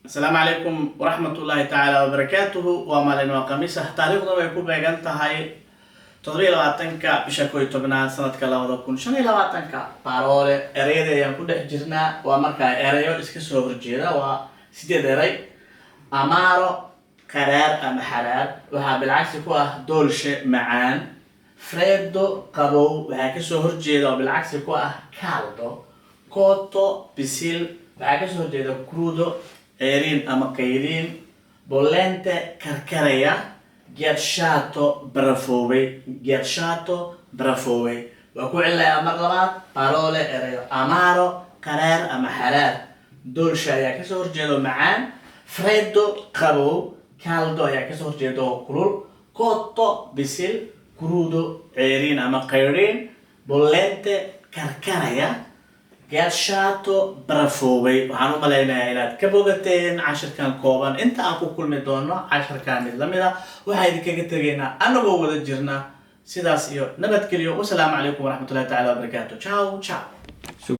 Asalaamu calaykum waraxmatullaahi tacaala wabarakaatuhu. Waa maalin, waa Khamiis ah, taariikhduna way ku beegan tahay 27-ka bisha 11aad, sanadka 2025-ka. Parole, ereyada ayaan ku dhex jirnaa. Waa markaa erayo iska soo horjeeda, waa sideed eray. Amaro, qaraar ama xaraar, waxaa bilcagsi ku ah dolce, macaan. Freddo, qabow, waxaa kasoo horjeeda oo bilcagsi ku ah caldo. Cotto, bisil, waxaa kasoo horjeeda crudo, ceeriin ama qayriin. Bollente, karkaraya. Ghiacciato, barafoobay. Ghiacciato, barafoobay. Waa ku celinayaa mar labaad. Parole, erayo. Amaro, qaraar ama xaraar. Dolce ayaa kasoo horjeeda oo macaan. Freddo, qabow. Caldo ayaa kasoo horjeeda oo kulul. Cotto, bisil. Crudo, ceeriin ama qayriin. Bollente, karkaraya. Ghiacciato, barafoobay. Waxaan u malaynayaa inaad ka bogateen cashirkan kooban. Inta aan ku kulmi doono cashirkan mid lamid a, waxaa idinkaga tegaynaa anagoo wada jirna sidaas iyo nabadgelyo. Wasalaamu calaykum waraxmatullahi tacala wabarakaatu. Ciao ciao.